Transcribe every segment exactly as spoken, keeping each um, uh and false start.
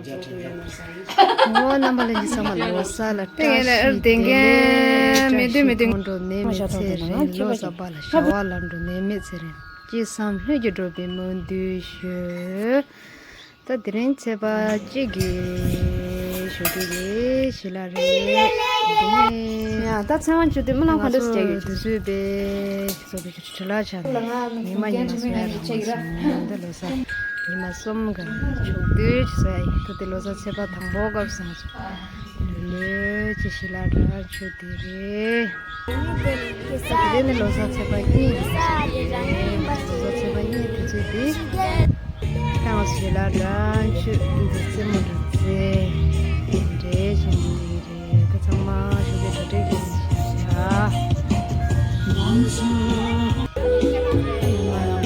འོ་རྣམ་པ་ལྷན་རྒྱས་ཚང་མ་ལོ་གསར་ལ་བཀྲ་ཤིས་བདེ་ལེགས། བཀྲ་ཤིས་སྒོ་འགྲོ་ནད་མེད་ཚེ་རིང་། ལོ་གསར་པ་ལ་བྱ་བ་ལམ་འགྲོ་ནད་མེད་ཚེ་རིང་། ཅི་བསམ་ལྷུན་གྱིས་འགྲུབ་པའི་སྨོན་འདུན་ཞུ། ད་དེ་རིང་ཚེས་པ་གཅིག་གི་ཞོགས་ཀས་རེད། ཞལ་ལག་རེད། དེ་ནས་ཡང་ད་ཚེས་པ་བཅུ་དེ་སྨོན་ལམ་ག་འདྲ་ཞིག་རྒྱག་གི་ཡོད། དུས་ཚོད་པས་སོ་པའི་ཆུ་ཆུ་ལ་ཆ་ནས་ཉི་མ་ཉི་མ་སོ་ཡ་རང་མ་སོང་། ད་ལོ་གསར་ཉི་མ་གསུམ་ག་ཆུ་དུས་ཆུ་སོ་ཡ་ཡིན། ད་དེ་ལོ་གསར་ཚེས་པ་དང་པོ་སྐབས་སོང་སོང་། ལོས་ཅི་ཞིག་ལ་འདྲ་ཆུ་དེ་རེད། དེ་ནི་ལོ་གསར་ཚེས་པ་གཉིས་རེད། ལོ་གསར་ཚེས་པ་གཉིས་དུས་ཚོད་དེ། ད་ང་ཚོ་ཞལ་ལག་འདྲ་མཆོད་འདི་རྩེད་མོ་འདྲ་རྩེ་འདྲེ་ཞིག་འདི་རེད། ད་ཚང་མ་ཞོགས་པའི་གྲ་སྒྲིག་གི་བྱ།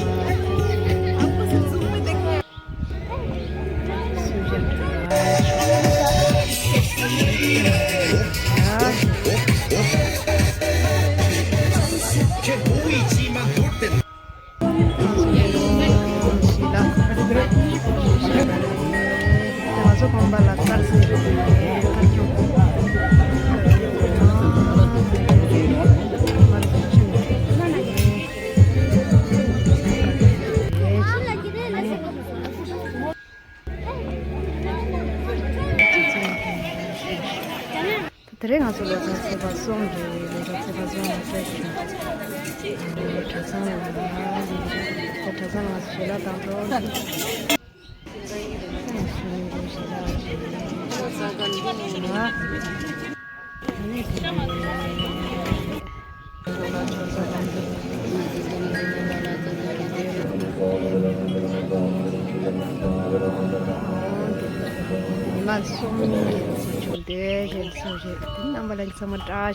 དེ་རིང་ང་ཚོ་ལོ་གསར་ཚེས་པ་གསུམ་རེད། ལོ་གསར་ཚེས་པ་གསུམ་ལ་སྤྲད་ཆོག་གྲྭ་ཚང་ལ་ལ་ལ་གྲྭ་ཚང་ལ་ང་ཚོ་ཞལ་ལག་བཏང་འགྲོ། ཉི་མ་གསུམ་ཡིན་ཟེར་བྱུང་སྟེ་ཞལ་གསུང་ཞལ་དེ་རྣམ་པ་ལྷན་རྒྱས་ཚང་མ་བཀྲ་ཤིས།